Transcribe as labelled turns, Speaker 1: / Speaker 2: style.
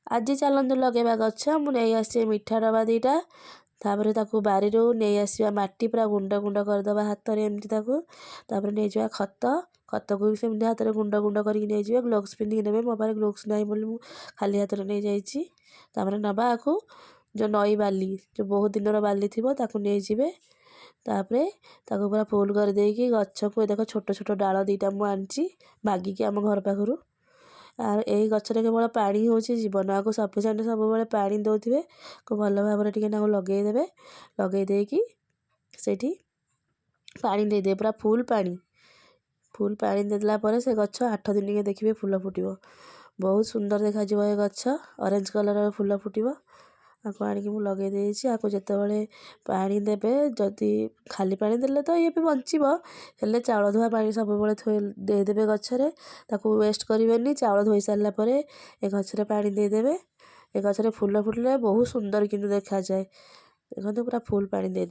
Speaker 1: ଆଜି ଚାଲନ୍ତୁ ଲଗେଇବା ଗଛ। ମୁଁ ନେଇ ଆସିଛି ମିଠା ଡବା ଦୁଇଟା। ତାପରେ ତାକୁ ବାରିରୁ ନେଇ ଆସିବା ମାଟି, ପୁରା ଗୁଣ୍ଡ ଗୁଣ୍ଡ କରିଦେବା ହାତରେ ଏମିତି ତାକୁ। ତାପରେ ନେଇଯିବା ଖତ। ଖତକୁ ବି ସେମିତି ହାତରେ ଗୁଣ୍ଡ ଗୁଣ୍ଡ କରିକି ନେଇଯିବେ, ଗ୍ଲୋଭ୍ସ ପିନ୍ଧିକି ନେବେ। ମୋ ପାଖରେ ଗ୍ଲୋଭ୍ସ ନାହିଁ ବୋଲି ମୁଁ ଖାଲି ହାତରେ ନେଇଯାଇଛି। ତାପରେ ନେବା ଆକୁ ଯେଉଁ ନଈ ବାଲି, ଯେଉଁ ବହୁତ ଦିନର ବାଲି ଥିବ, ତାକୁ ନେଇଯିବେ। ତାପରେ ତାକୁ ପୁରା ଫୁଲ୍ କରିଦେଇକି ଗଛକୁ, ଦେଖ, ଛୋଟ ଛୋଟ ଡାଳ ଦୁଇଟା ମୁଁ ଆଣିଛି ମାଗିକି ଆମ ଘର ପାଖରୁ। ଆଉ ଏଇ ଗଛରେ କେବଳ ପାଣି ହେଉଛି ଜୀବନ। ଆକୁ ସଫିସିଏଣ୍ଟ ସବୁବେଳେ ପାଣି ଦେଉଥିବେ। ଭଲ ଭାବରେ ଟିକେ ତାକୁ ଲଗେଇଦେବେ। ଲଗେଇ ଦେଇକି ସେଇଠି ପାଣି ଦେଇଦେବେ, ପୁରା ଫୁଲ୍ ପାଣି। ଫୁଲ୍ ପାଣି ଦେଇଦେଲା ପରେ ସେ ଗଛ 8 ଦିନକେ ଦେଖିବେ ଫୁଲ ଫୁଟିବ। ବହୁତ ସୁନ୍ଦର ଦେଖାଯିବ ଏ ଗଛ, ଅରେଞ୍ଜ କଲର୍ର ଫୁଲ ଫୁଟିବ। ଆକୁ ଆଣିକି ମୁଁ ଲଗେଇ ଦେଇଛି। ଆକୁ ଯେତେବେଳେ ପାଣି ଦେବେ, ଯଦି ଖାଲି ପାଣି ଦେଲେ ତ ଇଏ ବି ବଞ୍ଚିବ, ହେଲେ ଚାଉଳ ଧୁଆ ପାଣି ସବୁବେଳେ ଦେଇଦେବେ ଗଛରେ। ତାକୁ ୱେଷ୍ଟ କରିବେନି। ଚାଉଳ ଧୋଇ ସାରିଲା ପରେ ଏ ଗଛରେ ପାଣି ଦେଇଦେବେ। ଏ ଗଛରେ ଫୁଲ ଫୁଟିଲେ ବହୁତ ସୁନ୍ଦର କିନ୍ତୁ ଦେଖାଯାଏ। ଦେଖନ୍ତୁ, ପୁରା ଫୁଲ୍ ପାଣି ଦେଇ